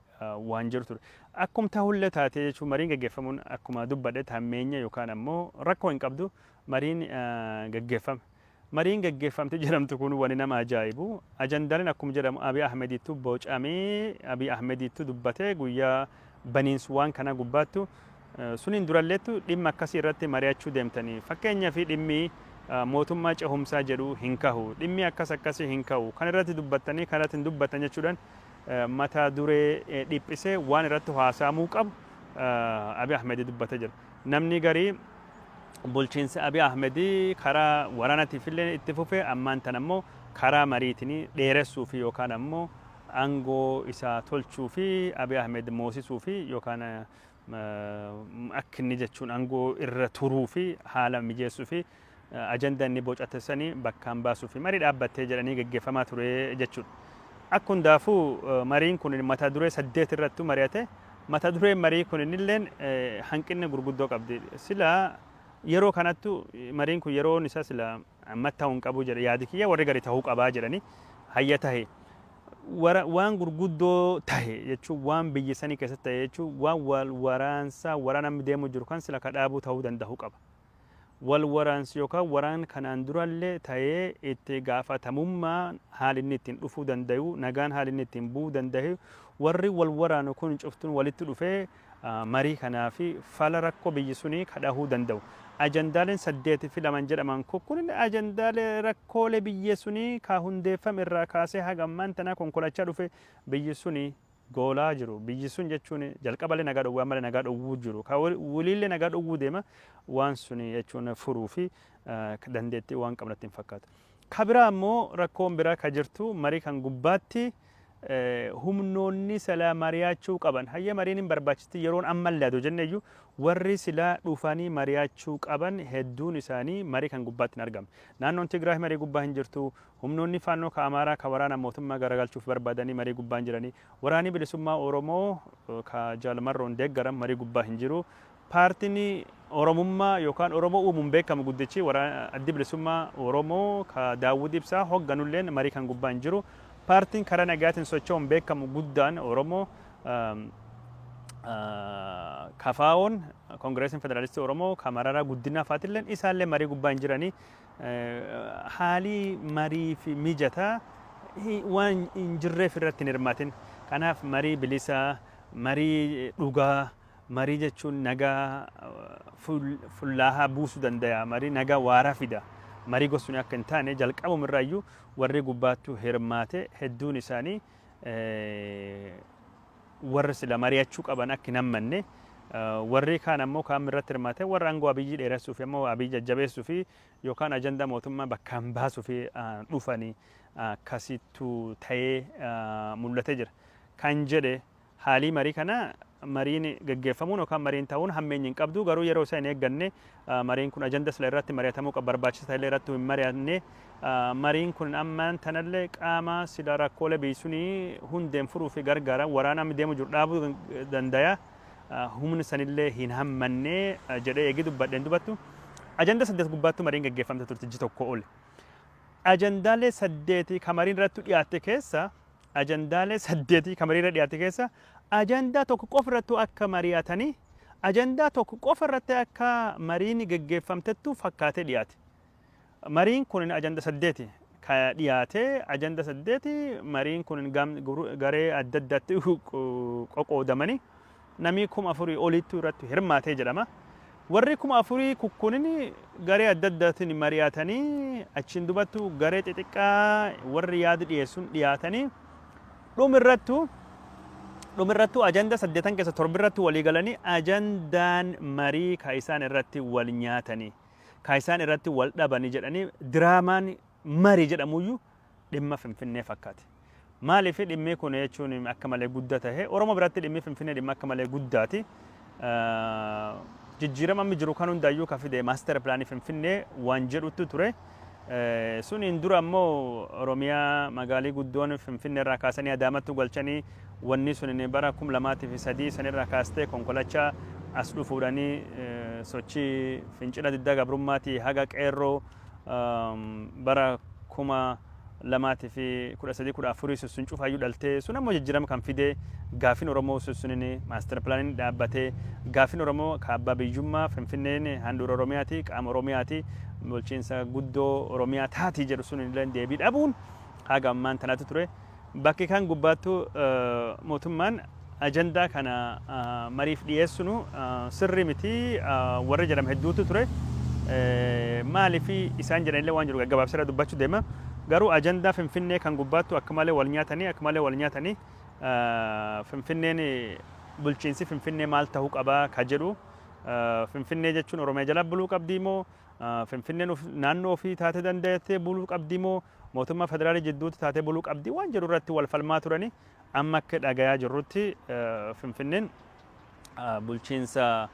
waan jiru ture. Akkuma ta'ullee taatee jechuun mariin geggeeffamuun akkuma dubbadhe hammeenya yookaan ammoo rakkoo hin qabdu mariin geggeeffame. Mariin geggeeffamte jedhamtu kun wani nama ajaa'ibu. Ajandaaleen akkuma jedhamu Abiy Ahmediitu bocamee Abiy Ahmediitu dubbatee guyyaa baniinsu waan kana gubbaattu suniin duralleettu dhimma akkasii irratti mari'achuu deemtanii. Fakkeenyaa fi dhimmi mootummaa cehumsaa jedhu hin kahu. Dhimmi akkas akkasii hin kahu. Kan irratti dubbattanii kan irratti hin dubbattan jechuudhaan mata duree dhiphisee waan irratti haasa'amuu qabu Abiy Ahmed dubbatee jira. Namni garii bulchiinsa Abiy Ahmed karaa waraanaatiif illee itti fufee ammaan tan ammoo karaa mariitiin dheeressuu fi yookaan ammoo aangoo isaa tolchuu fi Abiy Ahmed moosisuu fi yookaan akka inni jechuun aangoo irra turuu fi haala mijeessuu fi ajanda inni bocate sanii bakkaan baasuu fi marii dhaabbattee jedhanii geggeeffamaa ture jechuudha. Akka hundaafuu mariin kun mata duree 8 irrattuu mari'ate. Mata dureen marii kun innilleen hanqinni gurguddoo qabdi. Sila yeroo kanattu mariin kun yeroon isaa sila ammatti ta'uu hin qabu jedhe yaadi kiyya warri gadi ta'uu qabaa jedhanii hayya tahe. Waan gurguddoo tahe jechuun waan biyya sanii keessatti tahe jechuun waan wal waraansaa waraana deemu jiru kan sila ka dhaabuu ta'uu danda'u qaba. Wal waraansi yookaan waraan kanaan durallee ta'ee itti gaafatamummaan haalli inni ittiin dhufuu danda'u, nagaan haalli inni ittiin bu'uu danda'u, warri wal waraanu kun cuftuun walitti dhufee marii kanaa fi fala rakkoo biyyi sunii kadhahuu danda'u. Ajandaaleen 8 fi 2 jedhaman kun ajandaalee rakkoolee biyya sunii ka hundeeffame irraa kaasee haga ammaan tanaa konkolachaa dhufe biyyi sunii goolaa jiru. Biyyi sun jechuun jalqaballee nagaa dhowwuu ammallee nagaa dhowwuu jiru. Ka waliillee nagaa dhowwuu deema waan suni jechuun furuu fi dandeettii waan qabnatti hin fakkaatu. Ka biraa ammoo rakkoon biraa ka jirtu marii kan gubbaatti Humnoonni silaa mari'achuu qaban, hayya mariin hin barbaachisti yeroon ammallee adoo jenneyyuu, warri silaa dhufanii mari'achuu qaban hedduun isaanii marii kan gubbaatti hin argamne. Naannoon Tigraay marii gubbaa hin jirtu. Humnoonni Faannoo ka Amaaraa ka waraana mootummaa garagalchuuf barbaadanii marii gubbaa hin jiranii. Waraanni Bilisummaa Oromoo ka Jaalmarroon deeggaran marii gubbaa hin jiru. Paartiin Oromummaa yookaan Oromoo uumuun beekamu guddichi Addi Bilisummaa Oromoo ka Daawwid Ibsaa hoogganulleen marii kan gubbaa hin jiru. Paartiin karaa nagaatiin socho'uun beekamu guddaan Oromoo KFO'n, Koongireesiin Federaalistii Oromoo ka Mararaa Guddinaa fa'aatilleen isaallee marii gubbaa hin jiranii. Haalii marii fi mijataa waan hin jirreef irratti hin hirmaatin. Kanaaf marii bilisaa, marii dhugaa, marii jechuun nagaa fullaahaa buusuu danda'a, marii nagaa waaraa fida. Marii gosuun akka hin taane jalqabumirraayyuu warri gubbaattuu hirmaate hedduun isaanii warra sila mari'achuu qaban akka hin hammanne, warri kaan ammoo kaan irratti hirmaate warra aangoo Abiyyi dheeressuu fi ammoo Abiyyi jajjabeessuu fi yookaan ajandaa mootummaa bakkaan baasuu fi dhufanii akkasittuu ta'ee mul'atee jira. Kan jedhe haalii marii kana, mariin geggeeffamuun yookaan mariin ta'uun hammeenya hin qabdu, garuu yeroo isaa hin eegganne mariin kun ajanda sila irratti mari'atamuu qaba barbaachisa illee irratti hin mari'anne. Mariin kun ammaan tanallee qaama sila rakkoolee biyyi hundeen furuu fi gargaara, waraana amma deemu jiru dhaabuu danda'a, humni sanillee hin hammanne jedhee eegi dubbadheen dubattu ajanda 8 gubbaattu mariin geggeeffamte turte ji tokko ol. Ajandaalee 8 ka mariin irratti dhiyaatte keessa, ajandaalee 8 ka marii irra dhiyaate keessa ajandaa tokko qofa irratti akka mari'atanii, ajandaa tokko qofa irratti akka mariin geggeeffamtettu fakkaatee dhiyaate. Mariin kun ajanda 8 ka dhiyaate, ajanda 8 mariin kun garee adda addaatti qoqqoodamanii namni 4000 olitti irratti hirmaatee jedhama. Warri 4000 kukkunin garee adda addaatiin mari'atanii achiin dubattu garee xixiqqaa warri yaada dhiyeessuun dhiyaatanii dhumirrattu ajanda 8 keessa 7 irratti walii galanii, ajandaan marii ka isaan irratti wal nyaatanii, ka isaan irratti wal dhabanii jedhanii diraamaan marii jedhamuyyuu dhimma Finfinnee fakkaate. Maaliif dhimmi kun jechuun akka malee guddaa tahe? Oromoo biratti dhimmi Finfinnee dhimma akka malee guddaati. Jijjiirama amma jiru kan hundaayyuu ka fide master planii Finfinnee waan jedhutu ture. Suniin dura ammoo Oromiyaa magaalii guddoon Finfinnee irraa kaasanii Adaamattu galchanii, wanni sun bara 2003 sanirraa kaastee konkolachaa as dhufuudhanii sochii fincila diddaa gabrummaatii haga qeerroo bara 2013 14 sun cufaayyuu dhaltee, sun ammoo jijjiirama kan fide gaafin Oromoo sunini master planiin dhaabbatee, gaafin Oromoo ka abbaa biyyummaa, Finfinneen handhuura Oromiyaati, qaama Oromiyaati, bulchiinsa guddoo Oromiyaa taatii jedhu sun illee deebii dhabuun haga ammaan tanatti ture. Bakki kan gubbaattu mootummaan ajandaa kana mariif dhiyeessunu sirrii miti warri jedhame hedduutu ture. Maaliif isaan jedhanillee waan jiru gaggabaabsee dubbachuu deema. Garuu ajandaa Finfinnee kan gubbaattu akka malee wal nyaatanii, akka malee wal nyaatanii, Finfinneen, bulchiinsi Finfinnee maal ta'uu qabaa ka jedhu, Finfinnee jechuun Oromiyaa jala buluu qabdii moo, Finfinneen naannoo ofii taatee dandeettee buluu qabdii moo, mootummaa federaalii jidduutti taatee buluu qabdii waan jedhu irratti wal falmaa turanii, amma akka dhagayaa jirrutti Finfinneen bulchiinsa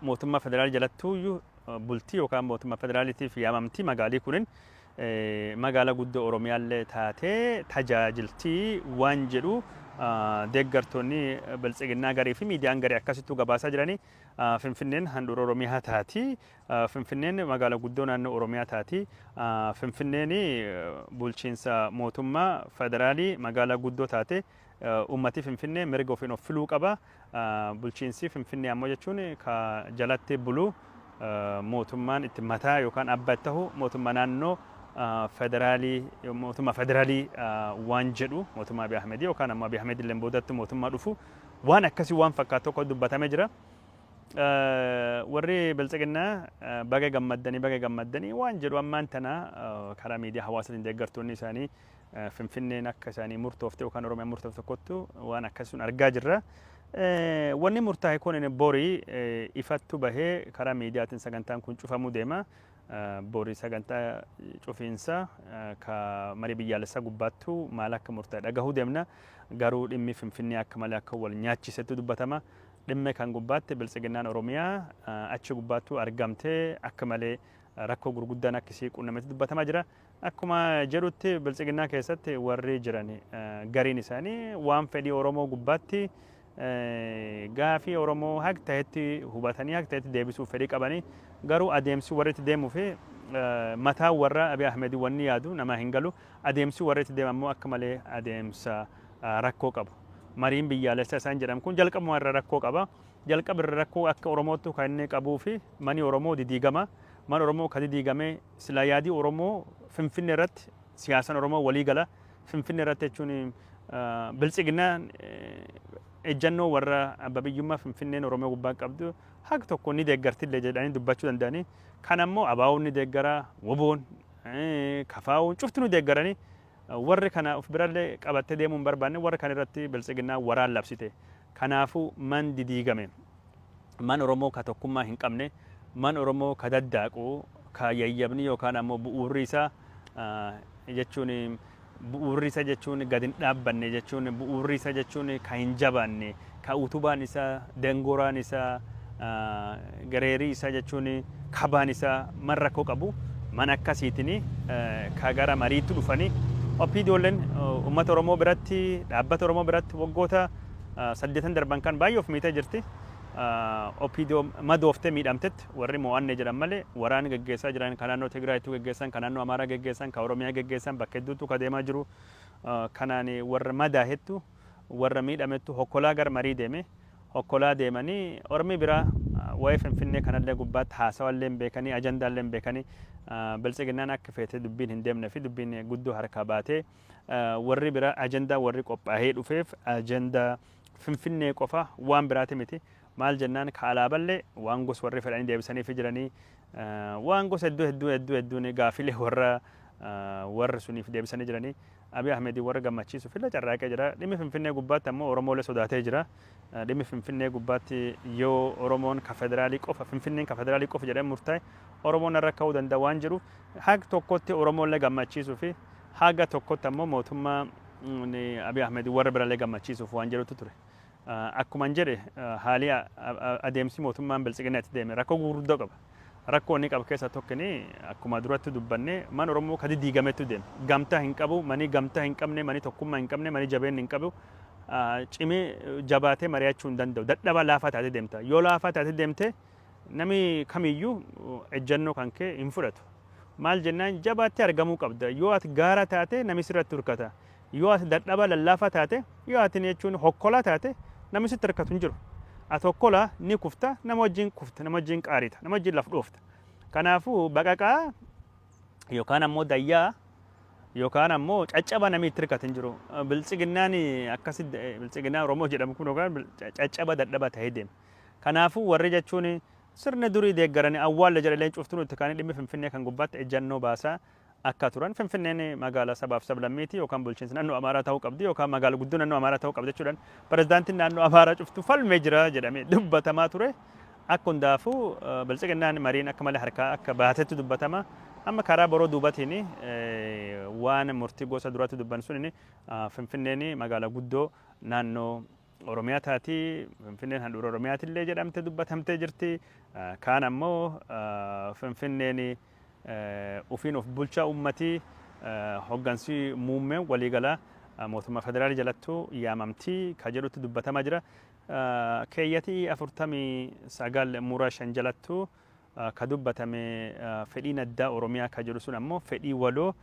mootummaa federaalii jalattuuyyuu bultii yookaan mootummaa federaaliitiif yaamamtii, magaalii kunin magaala guddoo Oromiyaallee taatee tajaajiltii waan jedhu deeggartoonni Biltsiginnaa garii fi miidiyaan garii akkasittuu gabaasaa jiranii. Finfinneen handhuura Oromiyaa taati. Finfinneen magaala guddoo naannoo Oromiyaa taati. Finfinneen bulchiinsa mootummaa federaalii magaalaa guddoo taate, uummati Finfinnee mirga ofiin of filuu qaba. Bulchiinsi Finfinnee ammoo jechuun ka jalatti bulu, mootummaan itti mataa yookaan abbaa ta'u mootummaa naannoo federaalii, mootummaa federaalii waan jedhu, mootummaa Abiy Ahmed yookaan ammoo Abiy Ahmed illee boodatti mootummaa dhufu, waan akkasii waan fakkaatu tokko dubbatamee jira. Warri Biltsiginnaa baga gammaddanii, baga gammaddanii waan jedhu ammaan tana karaa miidiyaa hawaasaatiin deeggartoonni isaanii Finfinneen akka isaanii murtoofte yookaan Oromiyaan murtoofte tokkottu waan akkasii argaa jirra. Wanni murtaa'e kun borii ifattu bahee karaa miidiyaatiin sagantaan kun cufamuu deema. Borii sagantaa cufiinsa ka marii biyyaalessaa gubbaattu maal akka murtaa'e dhagahuu deemna. Garuu dhimmi Finfinnee akka malee akka wal nyaachisetti dubbatama. Dhimma kan gubbaatti biltsiginnaan Oromiyaa achi gubbaattu argamtee akka malee rakkoo gurguddaan akkasii qunnametti dubbatamaa jira. Akkuma jedhutti biltsiginnaa keessatti warri jiran gariin isaanii waan fedhii Oromoo gubbaatti gaafii Oromoo haga ta'etti hubatanii haga ta'etti deebisuuf fedhii qabanii, garuu adeemsi warri itti deemuu fi mataa warra Abiy Ahmed wanni yaadu nama hin galu. Adeemsi warri itti deemu ammoo akka malee adeemsa rakkoo qabu. Mariin biyyaalessaa isaan jedhamu kun jalqabuma irra rakkoo qaba. Jalqaba irra rakkoo akka Oromootti kan inni qabuu fi mani Oromoo didiigama. Mana Oromoo ka didiigame sila yaadii Oromoo Finfinnee irratti siyaasaan Oromoo walii gala. Finfinnee irratti jechuun biltsiginnaan ejjannoo warra abbaa biyyummaa Finfinneen Oromoo gubbaa qabdu haga tokko ni deeggartillee jedhanii dubbachuu danda'anii. Kan ammoo ABO'n ni deeggara, WBO'n, KFO'n cufti nu deeggaranii warri kana of birallee qabattee deemuu hin barbaanne, warri kana irratti biltsiginnaa waraan labsite. Kanaafuu man didiigame. Man Oromoo ka tokkummaa hin qabne, man Oromoo ka daddaaqu, ka yayyabni yookaan ammoo bu'uurri isaa jechuun bu'uurri isaa jechuun gad hin dhaabbanne, jechuun bu'uurri isaa jechuun ka hin jabaanne, ka utubaan isaa, dangoraan isaa, gareerii isaa jechuun kabaan isaa man rakkoo qabu, man akkasiitiin ka gara mariitti dhufanii. OPDOlleen uummata Oromoo biratti, dhaabbata Oromoo biratti waggoota 8 darban kan baay'ee of miitee jirti. OPDO madooftee miidhamtetti warri mo'anne jedhan malee waraana geggeessaa jiran kan naannoo Tigraayitu geggeessan, kan naannoo Amaaraa geggeessan, kan Oromiyaa geggeessan bakka hedduutu ka deemaa jiru. Kanaan warra madaahettu, warra miidhamettu hokkolaa gara marii deeme. Hokkolaa deemanii ormi biraa waa'ee Finfinnee kanallee gubbaatti haasawallee hin beekanii, ajandaallee hin beekanii, biltsiginnaan akka feete dubbiin hin deemne fi dubbiin guddoo harkaa baatee warri biraa ajandaa warri qophaa'ee dhufeef ajandaa Finfinnee qofa, waan biraati miti. Maal jennaan ka alaaballee waan gosa warri fedhanii deebisanii fi jiranii waan gosa hedduu hedduu hedduu hedduun gaafilee warra suniif deebisanii jiranii Abiy Ahmed warra gammachiisuuf illee carraaqee jira. Dhimmi Finfinnee gubbaatti ammoo Oromoolee sodaatee jira. Dhimmi Finfinnee gubbaatti yoo Oromoon ka federaalii qofa, Finfinneen ka federaalii qofa jedhamee murtaa'e, Oromoon irra ka'uu danda'a waan jedhuuf haga tokkotti Oromoolee gammachiisuu fi haga tokkotti ammoo mootummaa Abiy Ahmed warra birallee gammachiisuuf waan jedhutu ture. Akkuma jedhe haalli adeemsi mootummaan biltsiginnaa itti deeme rakkoo gurguddoo qaba. Rakkoo inni qabu keessaa tokko akkuma duratti dubbanne man Oromoo kadi diigametu deeme. Gamtaa hin qabu, mani gamtaa hin qabne, mani tokkummaa hin qabne, mani jabeenni hin qabu. Cimee jabaatee mari'achuu hin danda'u. Dadhabaa laafaa taatee deemta. Yoo laafaa taatee deemte namni kamiyyuu ejjannoo kan kee hin fudhatu. Maal jennaan jabaattee argamuu qabda. Yoo ati gaara taate namni sirratti hirkata. Yoo ati dadhabaa lallaafaa taate, yoo ati jechuun hokkolaa taate, namni sitti hirkatu hin jiru. Ati hokkolaa ni kufta, nama wajjin kufta, nama wajjin qaarita, nama wajjin laf dhoofta. Kanaafuu baqaqaa yookaan ammoo dayyaa yookaan ammoo caccaba namni itti hirkatu hin jiru. Biltsiginnaan akkasi biltsiginnaan Oromoo jedhamu kun yookaan caccaba dadhaba ta'ee deema. Kanaafuu warri jechuun sirna durii deeggaranii awwaalla jedhalee cuftuun itti kaanii dhimmi Finfinnee kan gubbaatti ejjannoo baasaa akka turan, Finfinneen magaalaa sabaaf sablammiiti yookaan bulchiinsa naannoo Amaaraa ta'uu qabdi yookaan magaalaa guddoo naannoo Amaaraa ta'uu qabdi jechuudhaan pirezidaantiin naannoo Amaaraa cuftu falmee jira jedhamee dubbatamaa ture. Akka hundaafuu biltsiginnaan mariin akka malee harkaa akka baatetti dubbatama. Amma karaa boroo duubatiin waan murtii gosa duratti dubban sun Finfinneen magaalaa guddoo naannoo Oromiyaa taati, Finfinneen handhuura Oromiyaatillee jedhamte dubbatamtee jirti. Kaan ammoo Finfinneen ofiin of bulchaa uummatii hoggansi muummeen waliigalaa mootummaa federaalii jalattuu yaamamtii ka jedhutti dubbatamaa jira. Keeyyatii 49 muraa 5 jalattuu ka dubbatame fedhiin addaa Oromiyaa ka jedhu sun ammoo fedhii waloo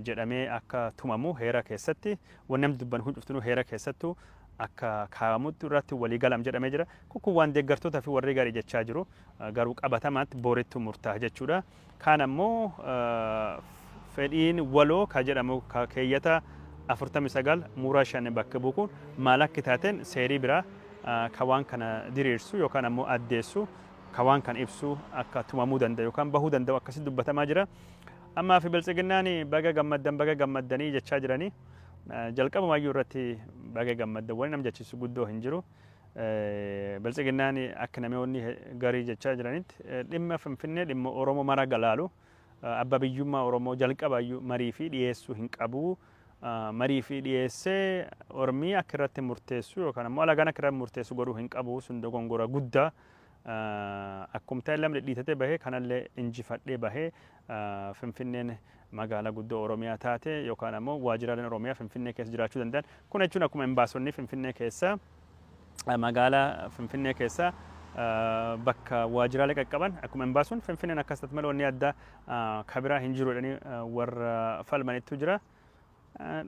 jedhamee akka tumamu heera keessatti, wanni namni dubban kun cuftinuu heera keessattuu akka kaa'amutti irratti walii galam jedhamee jira. Kun waan deeggartoota fi warri gaarii jechaa jiru, garuu qabatamaatti boorittu murtaa'a jechuudha. Kaan ammoo fedhiin waloo ka jedhamu ka keeyyata 49 muraa 5 bakka bu'u kun maal akka taateen seerii biraa ka waan kana diriirsu yookaan ammoo addeessu, ka waan kan ibsu akka tumamuu danda'u yookaan bahuu danda'u akkasitti dubbatamaa jira. Ammaa fi biltsiginnaan baga gammaddan baga gammaddanii jechaa jiranii. Jalqabumaayyuu irratti baga gammaddan wani nam jechisu guddoo hin jiru. Biltsiginnaan akka namoonni garii jechaa jiranitti dhimma Finfinnee dhimma Oromoo mara galaalu. Abbaa biyyummaa Oromoo jalqabaayyuu marii fi dhiyeessuu hin qabu. Marii fi dhiyeessee Ormii akka irratti murteessu yookaan ammoo alagaan akka irratti murteessu godhuu hin qabu, sun dogongora guddaa. Akkuma ta'e lamni dhiitatee bahee kanallee injifadhee bahee Finfinneen magaalaa guddoo Oromiyaa taate yookaan ammoo waajjiraaleen Oromiyaa Finfinnee keessa jiraachuu danda'an. Kun jechuun akkuma embaasonni Finfinnee keessa, magaalaa Finfinnee keessa bakka waajjiraalee qaqqaban, akkuma embaasuun Finfinneen akkas taate malee wanni addaa kabiraa hin jiru jedhanii warra falmanittu jira.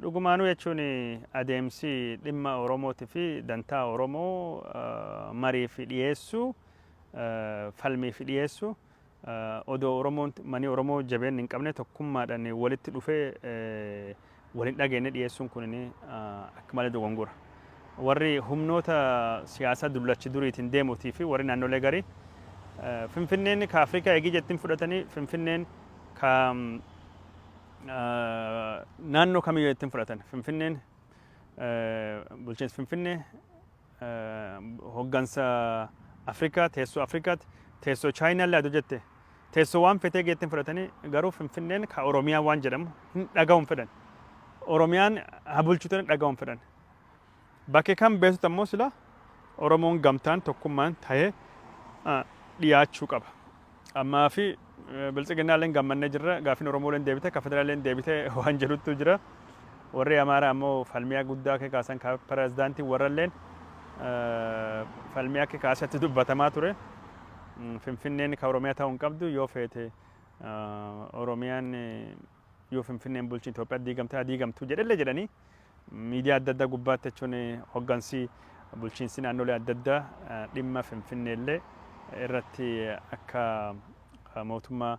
Dhugumaanuu jechuun adeemsi dhimma Oromootii fi dantaa Oromoo marii fi dhiyeessuu, falmii fi dhiyeessuu, odoo Oromoon manii Oromoo jabeen hin qabne tokkummaadhaan walitti dhufee waliin dhageenye dhiyeessuun kun akka malee dogongora. Warri humnoota siyaasaa dullachi duriitiin deemuutii fi warri naannolee garii Finfinneen ka Afrikaa eegii jettiin fudhatanii, Finfinneen ka naannoo kamiyyuu jettiin fudhatan. Finfinneen bulchiinsa Finfinnee hoggansa Afrikaa, teessoo Afrikaati, teessoo Chaayinaallee adu jette, teessoo waan fetee geettiin fudhatanii, garuu Finfinneen ka Oromiyaa waan jedhamu hin dhaga'uun fedhan. Oromiyaan haa bulchuutan dhaga'uun fedhan. Bakkee kan beektu ammoo sila Oromoon gamtaan tokkummaan tahee dhiyaachuu qaba. Ammaa fi biltsiginnaalleen gammannee jirra, gaaffiin Oromooleen deebite, ka federaaleen deebite waan jedhutu jira. Warri Amaaraa ammoo falmiyaa guddaa akka kaasan, ka pirezidaantii warralleen falmiyaa akka kaasatti dubbatamaa ture. Finfinneen ka Oromiyaa ta'uu hin qabdu, yoo feete Oromiyaan yoo Finfinneen bulchi Itoophiyaa diigamte haa diigamtu jedhellee jedhanii miidiyaa adda addaa gubbaatti jechuun hoggansi bulchiinsi naannolee adda addaa dhimma Finfinneellee irratti akka mootummaa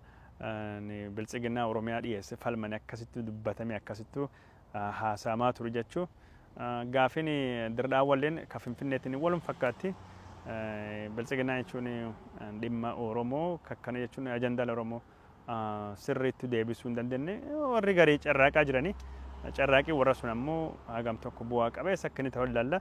biltsiginnaa Oromiyaa dhiyeesse falmani akkasitti dubbatame, akkasittu haasa'amaa ture jechuu. Gaafiin dirdhaawwalleen ka Finfinneetiin walum fakkaatti. Biltsiginnaa jechuun dhimma Oromoo kakkana jechuun ajandaa Oromoo sirriitti deebisuu hin dandeenye, warri garii carraaqaa jiranii. Carraaqii warra sun ammoo hagam tokko bu'aa qabeessa akka inni ta'u ilaalla.